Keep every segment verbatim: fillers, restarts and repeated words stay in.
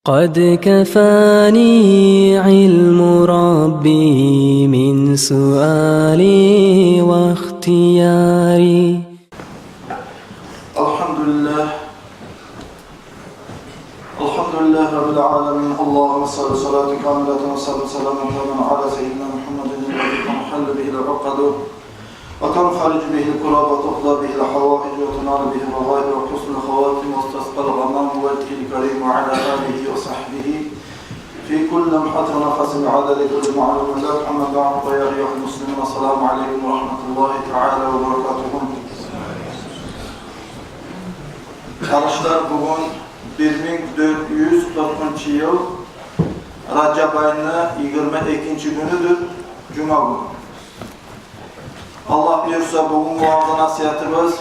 قد كفاني علم ربي من سؤالي واختياري. الحمد لله. الحمد لله رب العالمين. اللهم صل صلاة كاملة وسلم سلاما تاما على سيدنا محمد الذي تنحل به العقد وتنفرج به الكرب وتقضى به الحوائج وتنال به الرغائب وحسن الخواتم واستسقى الغمام بوجهه الكريم وعلى آله وصحبه في كل لمحة ونفس بعدد كل معلوم لك. أما بعد، فيا أيها المسلمون، السلام عليكم ورحمة الله تعالى وبركاته. Къардашлар, бугюн бир минг дёрт юз къыркъынчы йыл, Ражаб айны йигирма экинчи гюнюдюр, жума гюню. Аллагь буюрса, бугюн ваъза-насигьатыбыз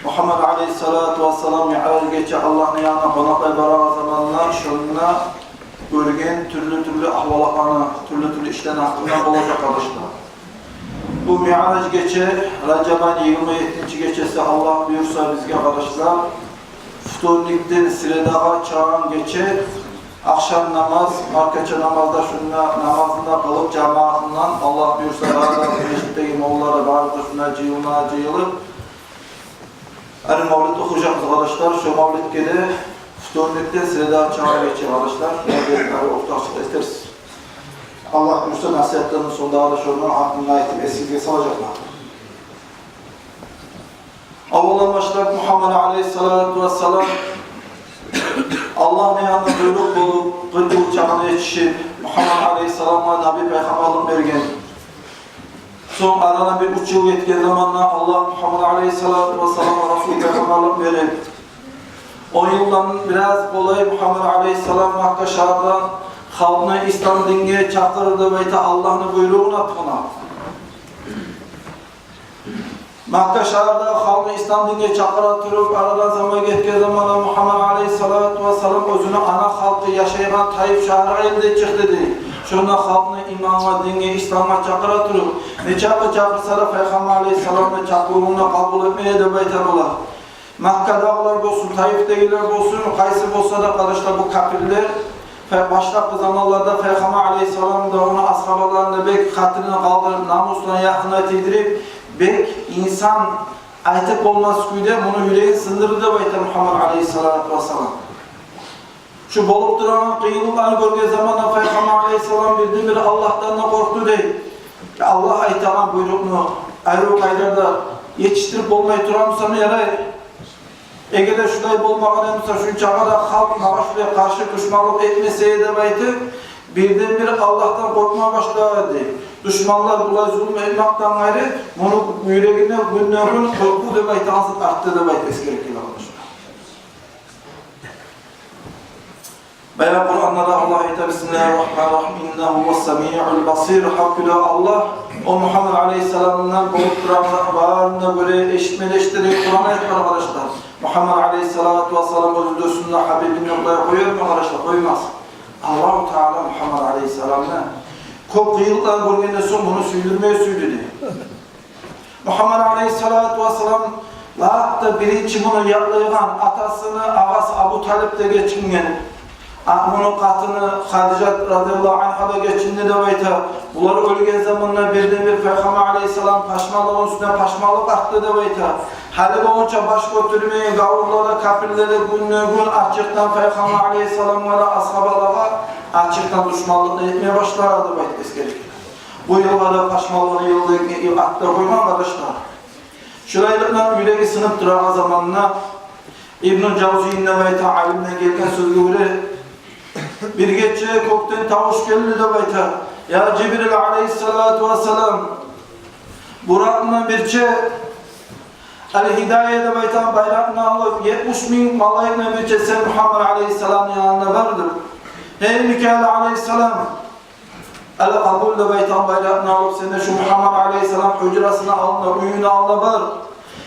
Мугьаммад алейгьиссалату вассалам Миъраж гече Аллагьны янына къонакълай барагъан заманда шонда гёрген тюрлю-тюрлю агьвалатланы, тюрлю-тюрлю ишлени гьакъында болажакъ, къардашлар. Бу Миъраж гече, Ражаб айны йигирма еттинчи гечеси, Аллагь буюрса, бизге, къардашлар, вторникден средагъа чыгъагъан гече, ахшам намаз, маркача намазда, шунда намазны да къылып, жамаатындан, Аллагь буюрса, бары да межитдеги моллалар бары да шунда жыйылына жыйылып, гьали мавлид охужакъбыз, къардашлар. Шо мавлидге де вторникден средагъа чыгъагъан гече, къардашлар, шунда бир гьали ортакъчылыкъ этербиз. Аллагь буюрса, насигьатланы сонда да шону гьакъында айтып эсигизге салажакъман. Аввалдан башлап, Мугьаммад алейгьиссалату вассалам Аллагьны янындан буйрукъ болуп, къыркъ йыл чагъына етишип, Мугьаммад алейгьиссаламгъа наби пайхаммарлыкъ берген. Сонг арадан бир уьч йыл гетген заманда Аллагь Мугьаммад алейгьиссалату вассаламгъа расул пайхаммарлыкъ берип, он йылдан бираз болай Мугьаммад алейгьиссалам Макка шагьарда халкъны ислам динге чакъырды деп айта, Аллагьны буйругъун атгъына. Макка шагьарда халкъны ислам динге чакъыра туруп, арадан заман гетген заманда Мугьаммад алейгьиссалату вассалам оьзюню ана халкъы яшайгъан Таиф шагьаргъа элде чыкъды дей. Шонда халкъны иманга, динге, исламгъа чакъыра туруп, нечакъы чакъырса да, пайхаммар алейгьиссаламны чакъырывун къабул этмей деп айта булар. Маккадагъылар болсун, Таифдегилер болсун, къайсы болса да, къардашлар, бу капирлер, пай-, башлапгъы заманларда пайхаммар алейгьиссаламны да, ону асгьабаларын да бек къатырына къалдырып, намусуна, якъына тийдирип, бек инсан айтып болмас кюйде муну юрегин сындырды деп айта Мугьаммад алейгьиссалату вассалам. Шу болуп турагъан къыйынлыкъланы гёрген заманда пайхаммар алейгьиссалам бирден-бир Аллагьдан да къоркъду дей. Я Аллагь, айтагъан буйрукъну арив къайдада етишдирип болмай турамысан, ярай. Эгер де шулай болмагъан эди буса, шунчакъы да халкъ магъа шулай къаршы душманлыкъ этмес эди деп айтып, бирден-бир Аллагьдан къоркъма башлады дей. Душманлар булай зулму этмекден къайры, муну юрегине гюнден-гюн къоркъув деп айтагъан зат артды деп айтып эсгере геле, къардашлар. Баягъы Къуранда да Аллагь айта: «Бисмиллагьи ррагьмани ррагьим. Иннагьу гьува ссамигьу лбасир». Гьакъ гьюрю Аллагь, о Мугьаммад алейгьиссаламдан болуп турагъан барын да гёре, эшитме де эшите деп Къуран аят бар, къардашлар. Мугьаммад алейгьиссалату вассалам оьзюню дёстюн де, гьабибин де булай къоярмы, къардашлар? Къоймас. Аллагьу Таала Мугьаммад алейгьиссаламны кёп къыйынлыкълар гёргенден сонг муну сюйдюрмеге сюйдю дей. Мугьаммад алейгьиссалату вассалам лап да биринчи муну якълайгъан атасыны агъасы Абу Талип де гечинген. А, муну къатыны Хадижат радияллагьу ангьа да гечинди деп айта. Булар оьлген заманда бирден-бир пайхаммар алейгьиссалам пашманлыгъыны уьстюне пашманлыкъ артды деп айта. Гьали болгъунча баш гётермейген гавурлар да, капирлер де гюнден-гюн ачыкъдан пайхаммар алейгьиссаламгъа да, асгьабалагъа ачыкъдан душманлыкъны этме башлады деп айтып эсгере геле. Бу йылгъа да пашманлыкъны йылы деп атты къойгъан, къардашлар. Шулайлыкъдан юреги сынып турагъан заманда Ибну Жавзийни деп айта алимден гелген сёзге гёре, бир гече кёкден тавуш гелди деп айта. Я Жибрил алейгьиссалату вассалам, Буракъны бирче, Ал-Гьидая деп айтагъан байракъны алып, етмиш минг малайикни бирче сен Мугьаммад алейгьиссаламны янына бар деп. Гьей Микаил алейгьиссалам, Ал-Къабул деп айтагъан байракъны алып, сен де шу Мугьаммад алейгьиссалам гьужрасыны алдына, уьюню алдына бар.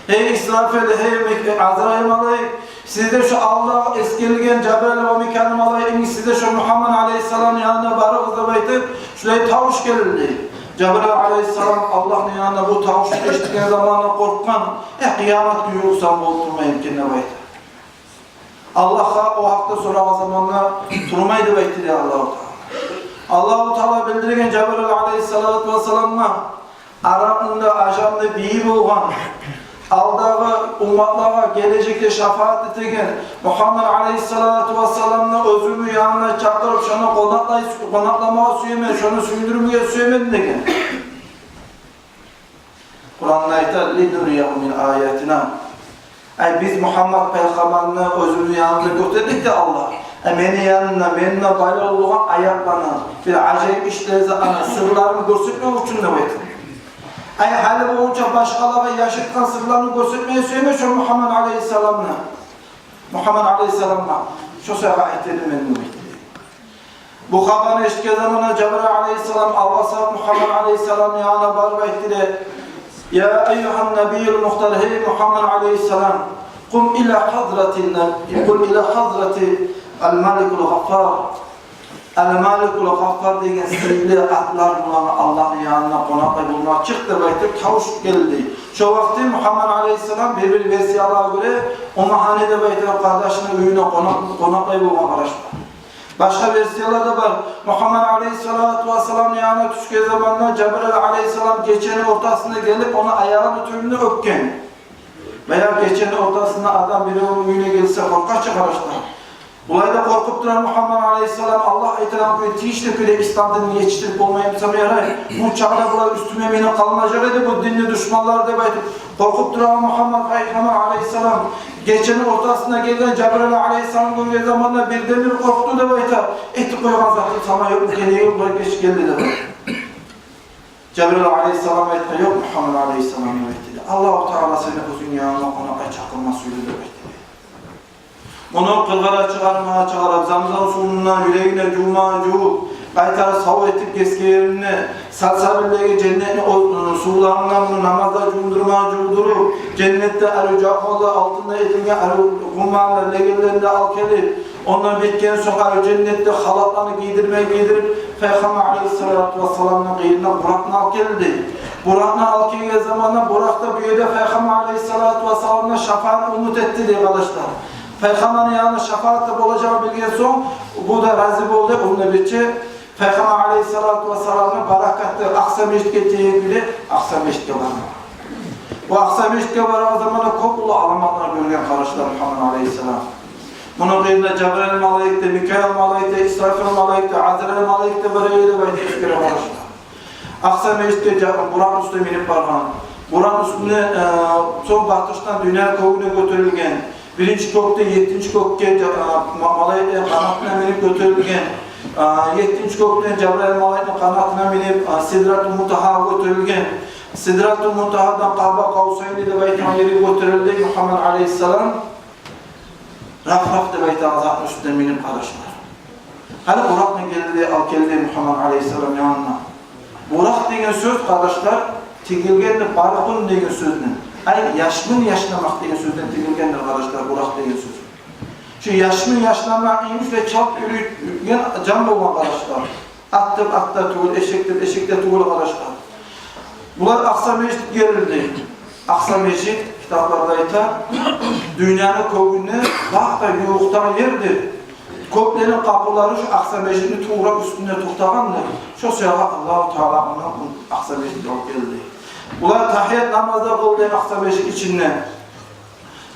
Гьей Исрафил, гьей Мик-, Азрайыл малайик, сиз де шу алда эсгерилген Жабраил ва Микаил малайик, сиз де шу Мугьаммад алейгьиссаламны янына барыгъыз деп айтып, шулай тавуш гелди. Жабраил алейгьиссалам Аллагьны янында бу тавушну эшитген заманда къоркъгъан, э, къыямат гюн юрюсем болуп турмаймы экен деп айтып. Аллагьгъа о гьакъда сорагъан заманда турмай деп айтды дей Аллагьу Таала. Аллагьу Таала билдирген Жабраил алайгьиссалату вассаламгъа, арапны да, ажамны бийи болгъан, алдагъы умматлагъа гележекде шафаат этеген Мугьаммат алайгьиссалату вассаламны оьзюню янына чакъырып, шону къонакълай-, къонакъламагъа сюемен, шону сююндюрмеге сюемен деген. Къуранда айта: «Линурияху мин аятина». Ай, биз Мугьаммат пайхаммарны оьзюню янында гётердик де, Аллагь, ай, мени янымда, мени булан байлавлу болгъан аятланы, бир ажайып ишлени, затны, сырларын гёрсетмек учун деп айта. Ай, гьали болгъунча башгъалагъа яшыртгъан сырларын гёрсетмеге сюемен шо Мугьаммат алайгьиссаламны. Мугьаммат алайгьиссаламгъа шо саягъа айтдым мен деп айта. Бу хабарны эшитген заманда Жабраил алайгьиссалам алгъасап Мугьаммат алайгьиссаламны янына барып айтды дей: «Я айюгьан набийюл мухтар, гьей Мугьаммат алайгьиссалам, къум ила гьазратин наб-, къум ила гьазрати ал-Маликул Гъаффар». Ал-Маликул Гъаффар деген сыйлы атлар булан Аллагьны янына къонакълай болмагъа чыкъ деп айтып тавуш гелди. Шо вакъти Мугьаммат алайгьиссалам, бир-бир версиялагъа гёре, Умму Гьани деп айтагъан къардашыны уьюне къонакъ-, къонакълай болгъан, къардашлар. Башгъа версиялар да бар. Мугьаммат алайгьиссалату вассаламны янына тюшген заманда Жабраил алайгьиссалам гечени ортасында гелип, ону аягъыны тюбюнден оьпген. Баягъы гечени ортасында адам биревню уьюне гелсе, къоркъа чы, къардашлар. Булай да къоркъуп турагъан Мугьаммат алайгьиссалам, Аллагь айтагъан кюйде, тийишли кюйде ислам динин етишдирип болмай турсам ярай, бу чакъда булар уьстюме минип къалмажакъ эди бу динни душманлары деп айтып, къоркъуп турагъан Мугьаммат пайхаммар алайгьиссалам гечени ортасында гелген Жабраил алайгьиссаламны гёрген заманда бирден-бир къоркъду деп айта. Этип къойгъан заты сама ёкъму экен, неге булай геч гелди деп. Жабраил алайгьиссалам айтгъан: «Ёкъ, Мугьаммат алайгьиссалам, – деп айтды, – Аллагьу Таала сени оьзюню янына къонакъгъа чакъырма сюе», – деп айтды. Муну къыргъара чыгъарма чыгъарып, Замзам сувундан юрегин жувма жувуп, къайтарып сав этип гесген ерине, сальсабиллеги женнетни о-, сувларындан муну намазда жувундурма жувундуруп, женнетде арив жавгьарлар, алтындан этилген арив къумманлар, легенлерин де алып гелип, ондан битген сонг арив женнетде халатланы гийдирме гийдирип, пайхаммар алайгьиссалату вассаламны къырыйына Буракъны алып гелди. Буракъны алып гелген заманда Буракъда бу ерде пайхаммар алайгьиссалату вассаламдан шафаат умут этди дей, къардашлар. Пайхаммарны янына шафааты болажагъын билген сонг, бу да рази болду, онда бече пайхаммар алайгьиссалату вассаламны баракатлы Акъса межитге тийген кюйде Акъса межитге барма. Бу Акъса межитге барагъан заманда кёп уллу аламатлар гёрген, къардашлар, Мугьаммат алайгьиссалам. Муну къырыйында Жабраил малайик де, Микаил малайик де, Исрафил малайик де, Азраил малайик де бар эди деп айтып эсгере, къардашлар. Акъса межитге жа-, Буракъны уьстюне минип баргъан. Буракъны уьстюне, э, сонг батышдан дюнья кёгюне гётерилген. Биринчи кёкден еттинчи кёкге жа-, э, ма-, малайикни къанатына минип гётерилген. Э, еттинчи кёкден Жабраил малайикни къанатына минип, э, Сидратул Мунтагьагъа гётерилген. Сидратул Мунтагьадан Къаба Къавсайни деп айтагъан ерге гётерилди Мугьаммат алайгьиссалам. Раф-Раф деп айтагъан затны уьстюне минип, къардашлар. Гьали Буракъны гелди, алып гелди Мугьаммат алайгьиссалам янына. Буракъ деген сёз, къардашлар, тигилгендир баркъун деген сёзден. Ай, яшмын яшнамакъ деген сёзден тигилгендир, къардашлар, Буракъ деген сёз. Шу яшмын яшнамакъ йимик де чалт юрюйген жан болгъан, къардашлар. Ат деп ат да тюгюл, эшек деп эшек де тюгюл, къардашлар. Булар Акъса межитге гелди. Акъса межит, китапларда айта, дюньяны кёгюнде лап да ювукъдагъы ердир. Кёклени къапулары шу Акъса межитни тувра уьстюнде токътагъандыр. Шо саялы Аллагьу Таала ону Акъса межитге алып гелди. Булар тагьият намазда къылды Акъса межит ичинде.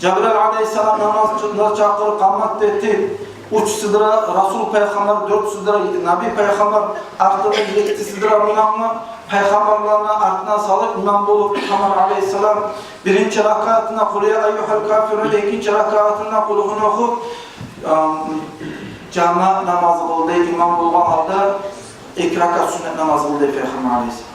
Жабраил алайгьиссалам намаз чы-, чакъырып, къамат этип, уьч сыдыра Расул пайхаммар, дёрт сыдыра Наби пайхаммар, артында етти сыдыра мунангы пайхаммарланы артына салып, имам болуп, Мугьаммат алайгьиссалам биринчи ракаатында Къул я айюгьал кафирун, экинчи ракаатында Къулгьуну охуп, ам, жамаат намаз къылды, имам болгъан гьалда эки ракаат сюннет намаз къылды пайхаммар алайгьиссалам.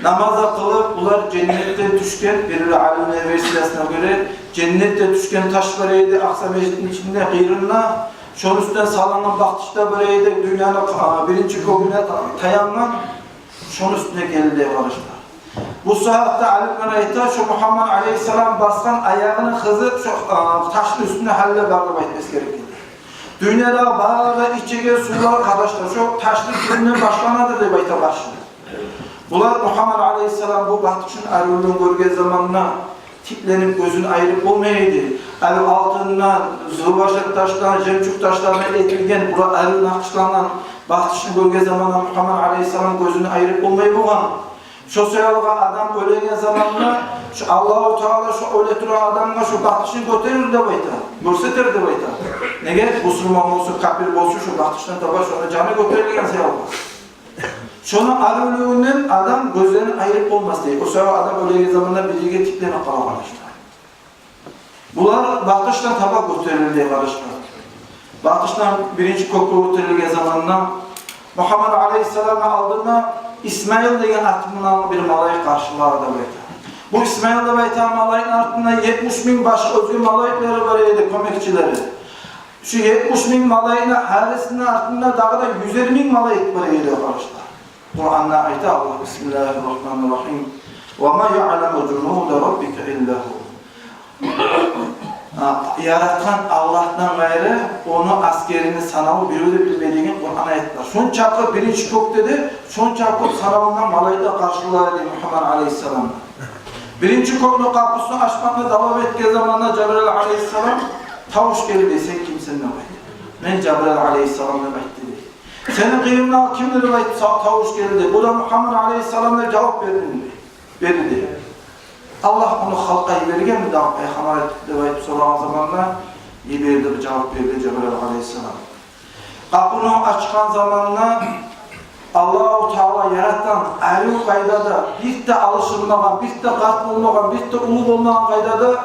Намаз да къылып, булар женнетден тюшген, бир-бир алимлени версиясына гёре, женнетден тюшген таш бар эди Акъса межитни ичинде къырыйында, шону уьстюне салынгъан батыш да бар эди, дюньяны, а, биринчи кёгюне таянгъан, шону уьстюне гелди, къардашлар. Бу сагьатда алимлер айта, шо Мугьаммат алайгьиссалам басгъан аягъыны ызы шо, а, ташны уьстюнде гьали де бар деп айтмасы герек эди. Дюньядагъы бары ичеген сувлар, къардашлар, шо ташны тюбюнден башланады деп айта башы. Булар Мугьаммат алайгьиссалам бу батышны аривлюгюн гёрген заманда тикленип, гёзюн айырып болмай эди. Арив алтындан, зуважат ташдан, жемчуг ташлардан этилген, бура арив накъышлангъан бахтышны гёрген заманда Мугьаммат алейгьиссалам гёзюн айырып болмай болгъан. Шо саялы адам оьлеген заманда шу Аллагьу Таала шу оьле турагъан адамгъа шу бахтышны гётерир деп айта, гёрсетер деп айта. Неге? Бусурман болсун, капир болсун, шу бахтышдан таба шону жаны гётерилген саялы. Шону аривлюгюнден адам гёзлерин айырып болмас дей. О саялы адам оьлеген заманда бир ерге тикленип къала, къардашлар. Булар бахтышдан таба гётерилди, къардашлар. Бахтышдан биринчи кёкге гётерилген заманда Мугьаммат алейгьиссаламны алдына Исмаил деген аты булан бир малайик къаршылады деп айта. Бу Исмаил деп айтагъан малайикни артында етмиш минг башгъа оьзге малайиклери бар эди, кёмекчилери. Шу етмиш минг малайикни гьарисини артында дагъы да юз элли минг малайик бар эди, къардашлар. Къуранда айта Аллагь: «Бисмиллагьи ррагьмани ррагьим. Ва ма яъламу жунуда раббика илла гьу». А, яратгъан Аллагьдан къайры ону асгерини санаву бирев де билмейдигин Къуран аят бар. Шончакъы биринчи кёкде де, шончакъы санавундан малайиклер къаршылай эди Мугьаммат алейгьиссаламны. Биринчи кёкню къапусун ачмакъны талап этген заманда Жабраил алейгьиссалам тавуш гелди: «Сен кимсен?» — деп айтды. «Мен Жабраил алейгьиссалам», — деп айтды дей. «Сени къырыйынгдагъы кимдир?» — деп айтып, са-, тавуш гелди. «Бу да Мугьаммат алейгьиссалам», — деп жавап берди дей. Берди дей. «Аллагь ону халкъгъа йибергенми дагъы, пайхаммар этип?» — деп айтып сорагъан заманда, «Йиберди», — деп жавап берди Жабраил алейгьиссалам. Къапуну ачгъан заманда Аллагьу Таала яратгъан арив къайдада, бир де алышынмагъан, бир де къарт болмагъан, бир де уллу болмагъан къайдада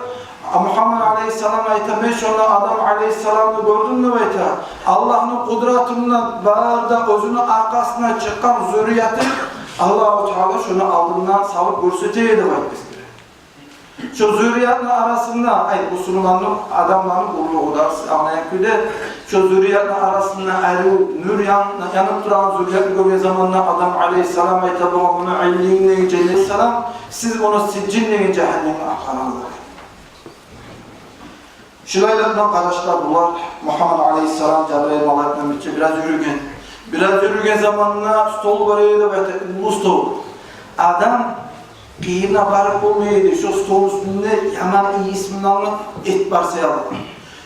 Мугьаммат алейгьиссалам айта: «Мен шонда Адам алейгьиссаламны гёрдюм, — деп айта. — Аллагьны къудратындан бары да оьзюню аркъасындан чыкъгъан зюррияты Аллагьу Таала шону алдындан салып гёрсете эди», — деп айтды бизге. Шо зюрриятны арасында, ай, бусурманлы адамланы уллулугъу да, сиз англайгъан кюйде, шо зюрриятны арасында арив нюр ян-, янып турагъан зюрриятны гёрген заманда Адам алейгьиссалам айта болгъан: «Муну Иллийин женнет салам, сиз муну Сижжин деген жагьаннемге апарыгъыз». Шулайлыкъдан, къардашлар, булар Мугьаммат алейгьиссалам Жабраил малайикден бирче бираз юрюген. Бираз юрюген заманда стол бар эди деп айта, уллу стол. Адам къыйырына барып болмай эди, шо столну уьстюнде яман ийис булан эт бар саялы.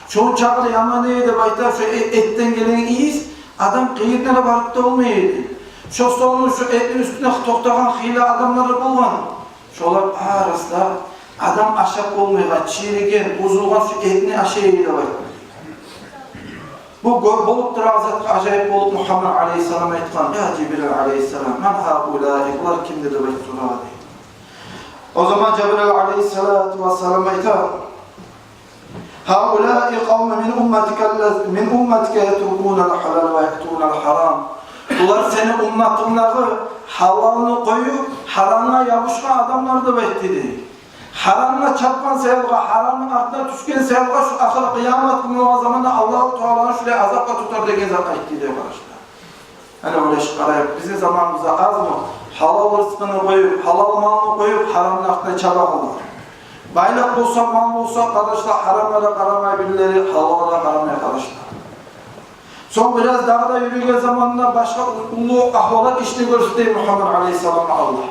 Шончакъы яман эди деп айта, шо э-, этден гелеген ийис, адам къыйырына да барып да болмай эди. Шо столну, шо этни уьстюнде токътагъан хыйлы адамлар да болгъан. Шолар арасында адам ашап болмайгъан, чириген, бузулгъан шу этни ашай эди деп айта. Бу гё-, болуп турагъан затгъа ажайып болуп, Мугьаммат алейгьиссалам айтгъан: «Я Жибрил алейгьиссалам, ман гьаулаи, булар кимдир?» — деп айтып сорагъан дей. О заман Жабраил алейгьиссалату вассалам айта: «Гьаулаи къавмун мин умматика аллази-, мин умматика ятрукунал гьалала ва яътунал гьарам». Булар сени умматынгдагъы гьалалны къоюп, гьарамгъа ябушгъан адамлар деп айтды дей. Гьарамгъа чапгъан саялгъа, гьарамны артына тюшген саялгъа шу ахыр къыямат гюн болгъан заманда Аллагьу Таала шулай азапгъа тутар деген зат айтды дей, къардашлар. Гьали ойлашып къарайыкъ, бизин заманыбызда азмы гьалал рызкъыны къоюп, гьалал малны къоюп, гьарамны артына чабагъанлар? Байлыкъ болса, мал болса, къардашлар, гьарамгъа да къарамай бирлери, гьалалгъа да къарамай, къардашлар. Сонг бираз дагъы да юрюген заманда башгъа уллу агьвалат ишни гёрсете Мугьаммат алейгьиссаламгъа Аллагь.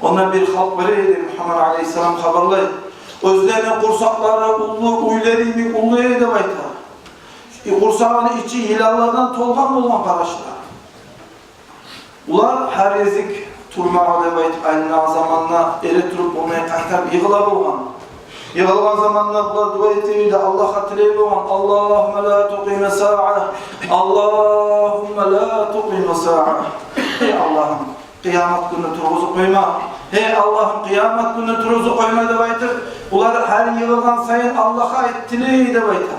Онда бир халкъ бар эди, Мугьаммат алейгьиссалам хабарлай. Оьзлени къурсакълары уллу, уьйлери йимик уллу эди деп айта. Э, къурсагъыны ичи йыланлардан толгъан болгъан, къардашлар. Булар гьар гезик турмагъа деп айтып айланагъан заманда эретуруп болмай, къайтарып йыгъыла болгъан. Йыгъылгъан заманда булар дуа эте эди, Аллагьгъа тилей болгъан: «Аллагьумма ла тукъима саа, Аллагьумма ла тукъима саа». Гьей Аллагьым, къыямат гюнню тургъузуп къойма. Гьей Аллагьым, къыямат гюнню тургъузуп къойма деп айтып, булар гьар йыгъылгъан сайын Аллагьгъа айт-, тилей деп айта.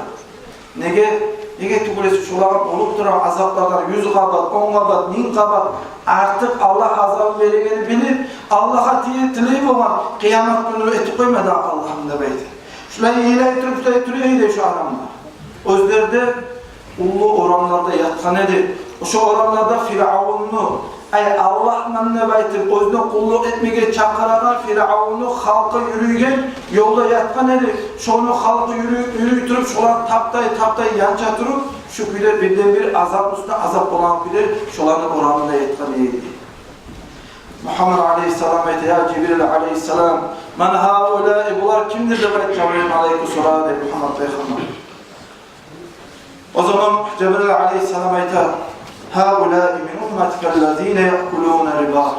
Неге? Неге тюгюл эсе, шолагъа болуп турагъан азаплардан юз къабат, он къабат, минг къабат артыкъ Аллагь азабын берегенин билип, Аллагьгъа тилей, тилей болгъан, къыямат гюнню этип къойма дагъы, Аллагьым, деп айтып. Шулай йылай туруп, шулай тура эди шо адамлар. Оьзлери де уллу орамларда ятгъан эди. Шо орамларда Фиръавунну, ай, Аллагьман деп айтып, оьзюне къуллукъ этмеге чакъырагъан Фиръавунну халкъы юрюйген ёлда ятгъан эди. Шону халкъы юрюй, юрюй туруп, шоланы таптай, таптай янча туруп, шу кюйде бирден-бир азап уьстюне азап болгъан кюйде шоланы орамында ятгъан эди. Мугьаммат алейгьиссалам айта: «Я Жибрил алейгьиссалам, «Ман гьаулаи, булар кимдир?» — деп айтып, Жабраил алайгьи сорай дей Мугьаммат пайхаммар. О заман Жабраил алайгьиссалам айта: «Гьаулаи мин умматика ллазина якулуна рриба».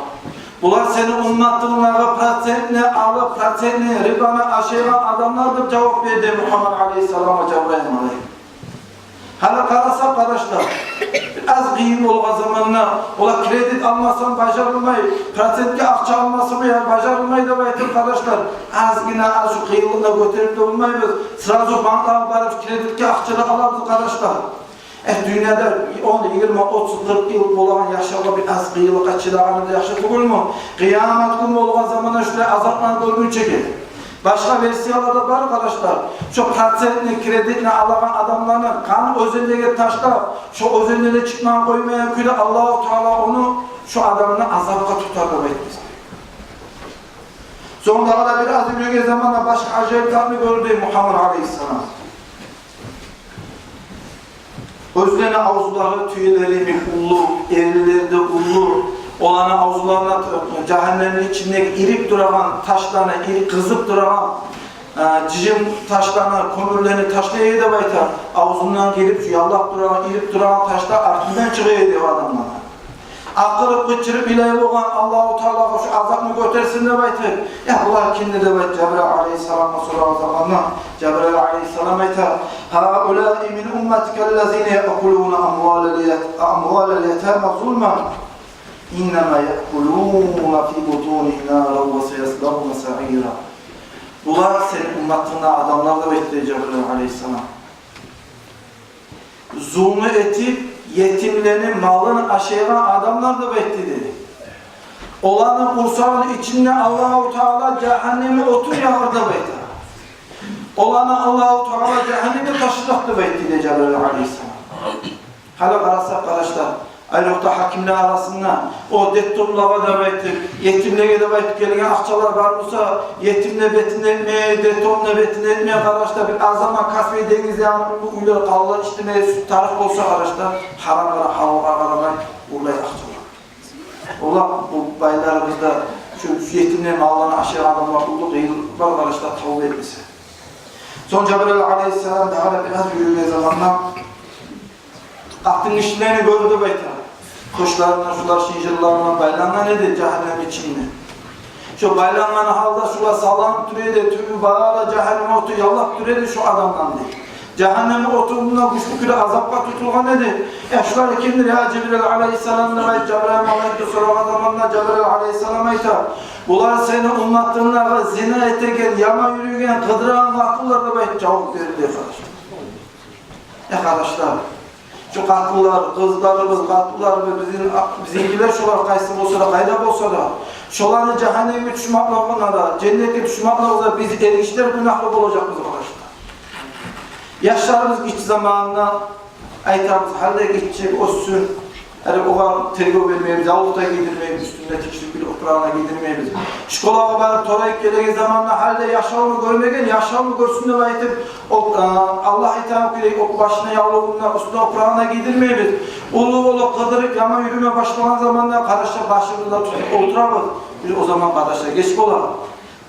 «Булар сени умматынгдагъы процентни алып, процентни, рибаны ашайгъан адамлар», — деп жавап берди Мугьаммат алайгьиссаламгъа Жабраил алайгьи. Гьали къарасакъ, къардашлар, аз къыйын болгъан заманда, олар кредит алмаса бажарылмай, процентге акъча алмаса бажарылмай деп айтып, къардашлар, азгъына аз шу къыйынлыкъны гётерип де болмайбыз. Сразу банклагъа барып кредитге акъча да алабыз, къардашлар. Э, дюньяда он, йигирма, отуз, къыркъ йыл болагъан яшавгъа бир аз къыйынлыкъгъа чыдагъаныбыз яхшы тюгюлмю? Къыямат гюн болгъан заманда шулай азаплар гёргюнчеге. Башгъа версиялар да бар, къардашлар. Шо процентни, кредитни алагъан адамланы къаны оьзенлеге ташлап, шо оьзенлерден чыкъмагъа къоймайгъан кюйде Аллагьу Таала ону, шо адамны азапгъа тутар деп айтды бизге. Сонг дагъы да бир аз юрюген заманда башгъа ажайып затны гёрдю Мугьаммат алайгьиссалам. Оьзлени авзулары тюелер йимик уллу, эринлери де уллу. Оланы авзуларына жагьаннемни ичиндеги ирип турагъан ташланы, ирип къызып турагъан, э, жыжым ташланы, кёмюрлени ташлай эди деп айта. Авзундан гирип, шу яллап турагъан, ирип турагъан ташлар артындан чыгъа эди деп адамлар. Акъырып, къычырып йылай болгъан, Аллагьу Таалагъа шу азапны гётерсин деп айтып. Я, булар кимдир деп айтып Жабраил алайгьиссаламгъа сорагъан заманда, Жабраил алайгьиссалам айта: «Гьаулаи мин умматика ллазина якулуна амвалал ят-, амвалал ятама зулман. Иннама якулуна фи бутунигьим наран ва саяславна саира». «Булар сени умматынгдагъы адамлар», — деп айтды Жабраил алайгьиссалам. «Зулму этип, етимлени малын ашайгъан адамлар», — деп айтды деди. «Оланы къурсагъыны ичинде Аллагьу Таала жагьаннемни отун ягъар», — деп айта. «Оланы Аллагьу Таала жагьаннемге ташлар», — деп айтды деди Жабраил алайгьиссалам. Гьали къарасакъ, къардашлар, айрокъда гьакимлер арасында о детдомлагъа деп айтып, етимлеге деп айтып гелген акъчалар бар буса, етимни бетин этмей, детдомну бетин этмей, къардашлар, бир аз заман Каспий денгизде уллу уьйлер, къалалар ишлемей, тарыкъ болса, къардашлар, гьарамгъа, гьалалгъа къарамай урлай акъчалар. Олар, бу байларыбыз да, шу, шу етимлени малларын ашайгъан адамлар уллу къыйынлыкъ бар, къардашлар, тавба этмесе. Сонг Жабраил алайгьиссалам дагъы да бир аз юрюген заманда къатынгишилени гёрдю деп айта. Къошларына, шулар шынжырларына байлангъан эди жагьаннем ичинде. Шо байлангъан гьалда шулар салынып тура эди, тюбю бары да жагьаннем оту яллап тура эди шо адамланы. Жагьаннем оту мундан гючлю кюйде азапгъа тутулгъан эди. «Э, шулар кимдир, я Жабраил алайгьиссалам?» — деп айтып Жабраил малайикге сорагъан заманда Жабраил алайгьиссалам айта: «Булар сени умматынгдагъы зина этеген, яман юрюген, къыдырагъан къатынлар», — деп айтып жавап берди, къардашлар. Э, къардашлар, шу къатынлар, къызларыбыз, къатынларыбыз, бизин, бизинкилер шолар къайсы болса да, къайда болса да, шоланы жагьаннемге тюшмеклигине де, женнетге тюшмеклигине де биз эргишилер гюнагьлы болажакъбыз, къардашлар. Яшларыбыз гиччи заманында айтабыз, гьали де гиччи, оьссюн. Гьали огъар тергев бермейбиз, явлукъ да гийдирмейбиз, уьстюнде тишли бир опурагъын да гийдирмейбиз. Школагъа барып, торайып гелеген заманда гьали де яшавну гёрмеген, яшавну гёрсюн деп айтып, о, а, Аллагь айтагъан кюйде, о башына явлугъун да, уьстюне опурагъын да гийдирмейбиз. Уллу болуп, къыдырып, яман юрюме башлагъан заманда, къардашлар, башыбызны да тутуп олтурабыз. Биз о заман, къардашлар, геч бола.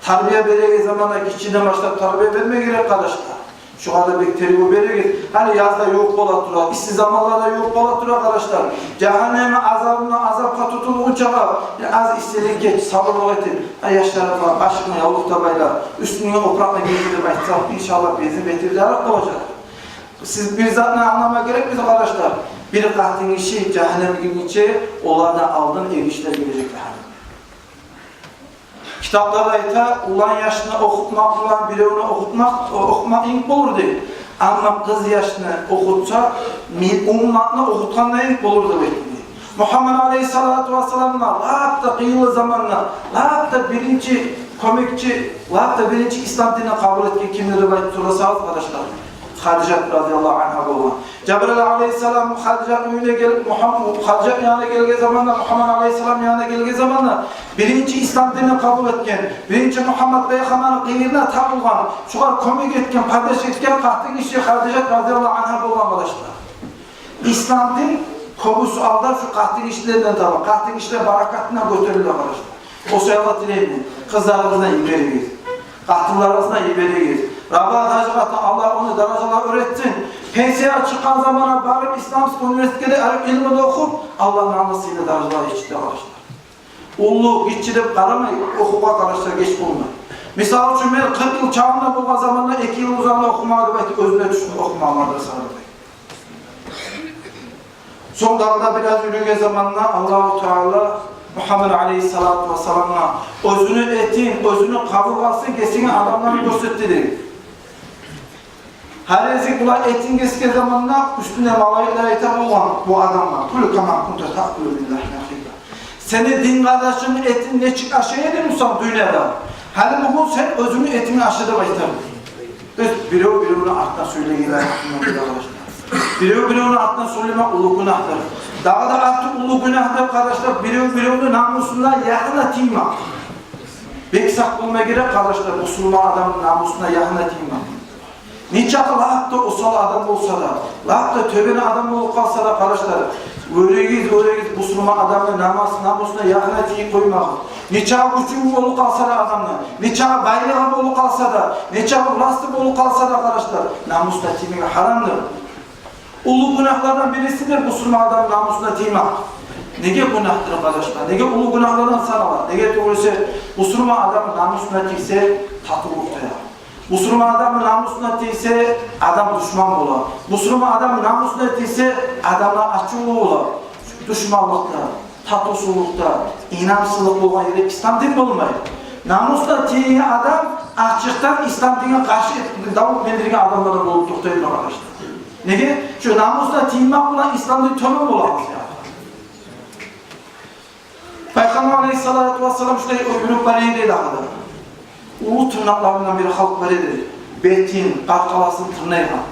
Тарбия береген заманда гиччиден башлап тарбия берме герек, къардашлар. Шугъар да бек тергев беригиз. Гьали яз да ювукъ бола тура, исси заманлар да ювукъ бола тура, къардашлар. Жагьаннемни азабына, азапгъа тутулгъунчагъа бир аз иссилик геч, сабурлукъ этип, гьали яшларыбызгъа башынга явлукъ да байлап, уьстюне опуракъ да гийдирип айтсакъ, иншаллагь, бизин бетибиз ярыкъ болажакъ. Сиз бир затны англама герекмисиз, къардашлар? Бир къатынгиши жагьаннемге гиргинче, олардан алдын эргишилер гирежек жагьаннемге. Китапларда айта, улан яшны охутмакъ булан биревню охутмакъ, охутмакъ инг болур дей. Амма къыз яшны охутса, ми-, умматны охутгъандай инг болур деп айтды дей. Мугьаммат алайгьиссалату вассаламгъа лап да къыйынлы заманда, лап да биринчи кёмекчи, лап да биринчи ислам динни къабул этген кимдир деп айтып сорасагъыз, къардашлар, Хадижат разияллагьу ангьа болгъан. Жабраил алайгьиссалам Хадижатны уьюне гелип, Мугьам-, Хадижатны янына гелген заманда, Мугьаммат алайгьиссаламны янына гелген заманда, биринчи ислам динни къабул этген, биринчи Мугьаммат пайхаммарны къыйырына табулгъан, шугъар кёмек этген, поддержка этген къатынгиши Хадижат разияллагьу ангьа болгъан, къардашлар. Ислам дин кёбюсю алда шу къатынгишилерден таба, къатынгишилер баракатындан гётериле, къардашлар. О саялы тилеймен, къызларыгъызны йиберигиз. Къатынларыгъызны йиберигиз. Рабат гьажатны, Аллагь ону даражалар оьр этсин. Пенсиягъа чыкъгъан заманда барып исламский университетге де барып илму да охуп, Аллагь намус сыйлы даражалар етишдире, къардашлар. Уллу, гиччи деп къарамай, охугъа, къардашлар, геч болмай. Мисал учун, мен къыркъ йыл чагъымда болгъан заманда эки йыл узагъына охумагъа деп айтып, оьзюмден тюшюп охумагъа мадрасагъа деп айтып. Сонг дагъы да бираз юрюген заманда Аллагьу Таала Мугьаммад алейгьиссалату вассаламгъа оьзюню этин, оьзюню къабургъасын гесеген адамланы гёрсетди дей. Гьар гезик булар этин гесген заманда уьстюнде малайиклер айта болгъан бу адамгъа: «Кул кама кунта таъкулу мин лахми ахика». Сени дин къардашынгны этин нечик ашай эдинг буса дюньяда, гьали бугюн сен оьзюнгню этингни аша деп айта. Биз бирев-биревню артындан сёйлейгенлер гьакъында, къардашлар. Бирев-биревню артындан сёйлемек уллу гюнагьдыр. Дагъы да артыкъ уллу гюнагьдыр, къардашлар, бирев-биревню намусуна, ягьына тиймек. Бек сакъ болма герек, къардашлар, бусурман адамны намусуна, ягьына тиймек. Нечакъы лап да осал адам болса да, лап да тёбен адам болуп къалса да, къардашлар, гёрегиз, гёрегиз, бусурман адамны намус-, намусуна, ягьына тийип къоймагъыз. Нечакъы гючю болуп къалса да адамны, нечакъы байлыгъы болуп къалса да, нечакъы власты болуп къалса да, къардашлар, намусуна тиймеге гьарамдыр. Уллу гюнагьлардан бирисидир бусурман адамны намусуна тиймек. Неге гюнагьдыр, къардашлар? Неге уллу гюнагьлардан санала? Неге тюгюл эсе, бусурман адамны намусуна тийсе, татывлукъ тая. Бусурман адамны намусуна тийсе, адам душман бола. Бусурман адамны намусуна тийсе, адамлар ачувлу бола. Душманлыкъ да, татывсузлукъ да, инамсызлыкъ болгъан ерде ислам дин болмай. Намусуна тийген адам ачыкъдан ислам динге къаршы дав этип, мендирген адамлардан болуп токътай, къардашлар. Неге? Шо намусуна тиймек булан ислам дин тёбен бола. Пайхаммар алейгьиссалату вассалам шулай юрюп бара эди дагъы да. Уллу тырнакъларындан бир халкъ бар эди. Бетин, къаркъарасын тырнайгъан.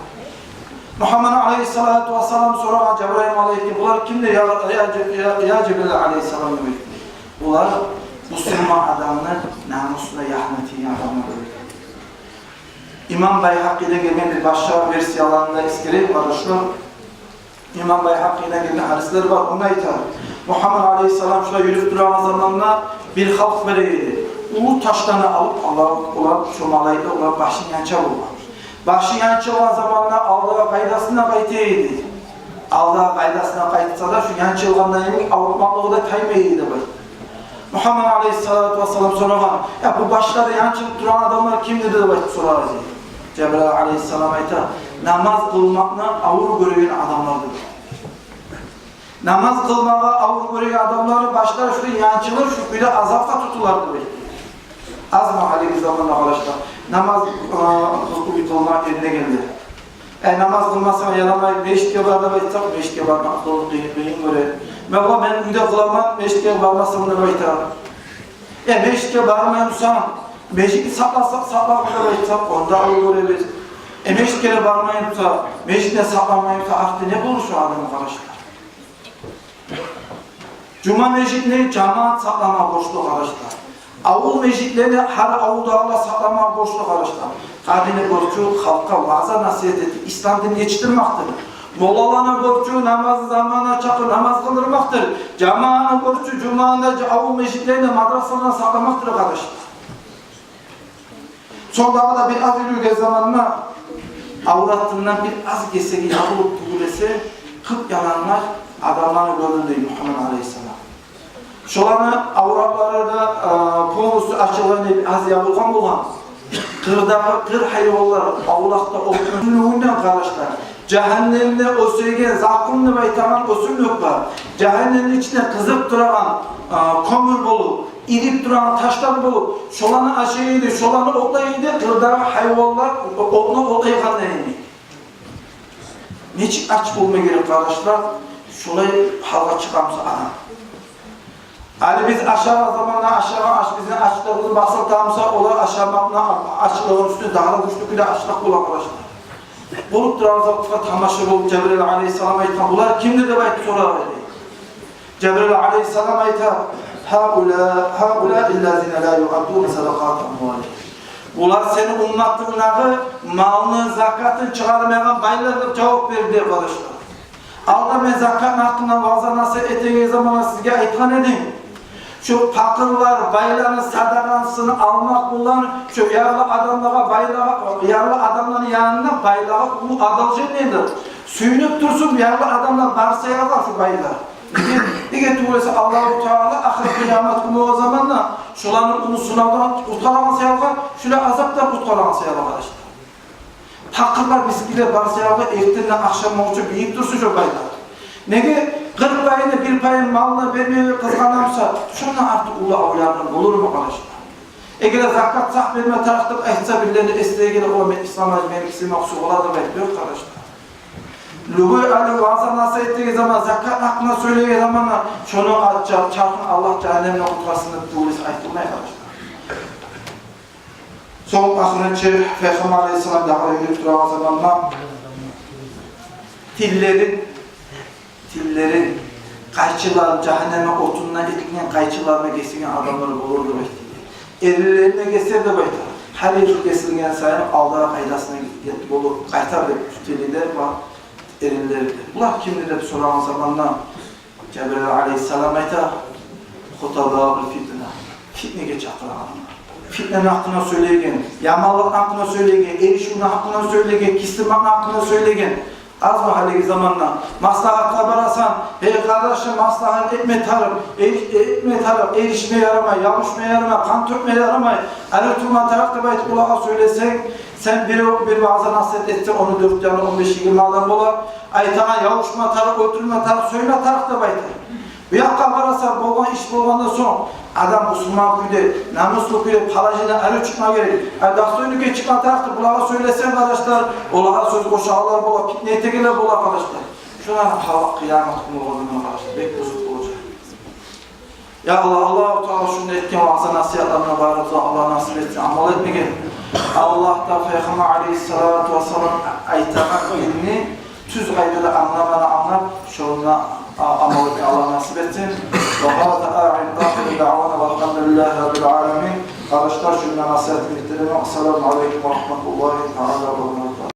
Мугьаммад алейгьиссалату вассалам сорагъан Жабрайыл малайикге: «Булар кимдир, я, я, я, я Жабрайыл алейгьиссалам?» — деп. «Булар бусурман адамны намусуна, ягьына тийген адамлар», — деп. Имам Байгьакъиде гелген бир башгъа версияларында эсгере, къардашлар. Имам Байгьакъиде гелген гьадислер бар, онда айта: Мугьаммад алейгьиссалам шулай юрюп турагъан заманда бир халкъ бар эди. Уллу ташланы алып, Аллагь, олар, шо малайиклер олар башын янча болгъан. Башын янчылгъан заманда алдагъы къайдасына къайта эди. Алдагъы къайдасына къайтса да, шо янчылгъандан йимик авуртмакълыгъы да таймай эди деп айта. Мугьаммад алейгьиссалату вассалам сорагъан: «Я, бу башлары янчылып турагъан адамлар кимдир?» — деп айтып сорагъан эди. Жабрайыл алейгьиссалам айта: «Намаз къылмакъны авур гёреген адамлардыр». Намаз къылмагъа авур гёреген адамланы башлары шулай янчылып, шу кюйде азапгъа тутулар деп айта. Азмы гьалиги заманда, къардашлар, намаз, э, къылмакъ эрине гелди. Э, намаз къылмасанг ярамай, межитге бар деп айтсакъ, межитге бармакъ къыйын, къыйын гёре. Мен, валлагь, мен уьйде къыламан, межитге бармасам деп айта. Э, межитге бармай бусанг, межитни сакъласакъ, сакъларман деп айтсакъ, онда авур гёребиз. Э, межитге де бармай буса, межитни сакъламай буса, арты не болур шо адамны, къардашлар? Жума межитни жамаат сакълама борчлу, къардашлар. Авул межитлени гьар авулдагъылар сакълама борчлу, къардашлар. Къадини борчу халкъгъа ваъза-насигьат этип, ислам динни етишдирмекдир. Моллаланы борчу намазны заманына чакъырып намаз къылдырмакъдыр. Жамаатны борчу жуманы да, авул межитлени, мадрасаланы сакъламакъдыр, къардашлар. Сонг дагъы да бир аз юрюген заманда авратындан бир аз гесеги ябылып тюгюл эсе, къып-ялангач адамланы гёрдю дей Мугьаммад алейгьиссалам. Шоланы авратлары да, э, полностью ачылгъан деп, аз ябылгъан болгъан. Къырдагъы къыр гьайванлар, авлакъда оьсюмлюгюнден, къардашлар, жагьаннемде оьсеген закъкъум деп айтагъан оьсюмлюк бар. Жагьаннемни ичинде къызып турагъан, э, кёмюр болуп, ирип турагъан ташлар болуп, шоланы ашай эди, шоланы отлай эди къырдагъы гьайванлар, о-, отну отлайгъанда эди. Нечик ач болма герек, къардашлар, шолай гьалгъа чыкъгъан буса адам. Гьали биз ашагъан заманда ашагъан аш бизин ачлыгъыбызны басылтамы буса, олар ашамакъны ачлыгъыны уьстюнде дагъы да гючлю кюйде ачлыкъ бола, къардашлар. Болуп турагъан затгъа тамаша болуп, Жабрайыл алейгьиссалам айтгъан: «Булар кимдир?» — деп айтып сорагъан эди. Жабрайыл алейгьиссалам айта: «Гьаула, гьаула иллазина ла юаддуна садакъата амвалигьим». «Булар сени умматынгдагъы малны закатын чыгъармайгъан байлар», — деп жавап берди, къардашлар. Алда мен закатны гьакъындан ваъза-насигьат этеген заманда сизге айтгъан эдим. Шо пакъырлар, байланы садагъасын алмакъ булан, шо ярлы адамлагъа, байлагъа, ярлы адамланы янына байлагъа уллу одолжение этер. Сююнюп турсун ярлы адамлар бар саялы шо байлар. Неге, неге тюгюл эсе Аллагьу Таала ахырат къыямат гюн болгъан заманда шоланы уллу сынавдан къутгъарагъан саялы, шолай азапдан къутгъарагъан саялы, къардашлар. Пакъырлар, мискинлер бар саялы эртенден ахшамгъа ченли бийип турсун шо байлар. Неге къыркъ пайын, бир пайын малын бермеге къызгъана буса, шондан артыкъ уллу авлиялар болурму, къардашлар? Эгер де закат сакъ берме тарыкъ деп айтса, бирлери эсине геле, о мен ислам, мен кисиме къусур бола деп айтып, ёкъ, къардашлар. Любой алим ваъза-насигьат этеген заман, закат гьакъында сёйлеген заманда, шону ача чархын Аллагь жагьаннемден къутгъарсын деп тюгюл эсе айтылмай, къардашлар. Сонг ахырынчы Пайхаммар алейгьиссалам дагъы юрюп турагъан заманда тиллерин, тиллерин къайчылар, жагьаннемни отундан этилген къайчыларына гесеген адамлар болур деп айта. Эринлерине гесер деп айта. Гьар ери гесилген сайын алдагъы къайдасына гетип болуп къайтар деп тилилер бар эринлер. Булар кимдир деп сорагъан заманда, Жабраил алейгьиссалам айта: «Хутабаул фитна». Фитнеге чакъырагъан. Фитнени гьакъында сёйлейген, яманлыкъны гьакъында сёйлейген, эришивню гьакъында сёйлейген, кисдирмекни гьакъында сёйлейген. Азмы гьалиги заманда маслагьатгъа барасан: «Гьей, къардашым, маслагьат этме тарыкъ, эриш-, этме тарыкъ, эришме ярамай, ябушма ярамай, къан тёкме ярамай, ари турма тарыкъ», – деп айтып, олагъа сёйлесенг, сен бир, бир ваъза-насигьат этсенг, ону дёрт яны он беш-йигирма адам болар. Айтагъан: «Ябушма тарыкъ, оьлтюрме тарыкъ, сойма тарыкъ», – деп айта. Бу якъгъа бараса, болгъан иш болгъандан сонг, адам бусурман кюйде, намуслу кюйде, положение ари чыкъма герек. Ай, достойный кюйде чыкъма тарыкъ деп булагъа сёйлесенг, къардашлар, олагъа сёз къошагъанлар бола, питне этегенлер бола, къардашлар. Шоланы гьалы къыямат гюн болгъан заман, къардашлар, бек бузукъ болажакъ. Я Аллагь, Аллагьу Таала шунда этген ваъза-насигьатларына барыбызгъа Аллагь насип этсин амал этмеге. Аллагь да Пайхаммар алейгьиссалату вассалам айтагъан динни тюз къайдада англамагъа англап, шонда а-, амал этмеге Аллагь насип этсин. Ва гьаза ахиру даъвана валгьамдулиллагьи раббил аламин. Къардашлар, шунда насигьатны битиремен. Ассаламу алейкум ва рагьматуллагьи таала ва баракатугь.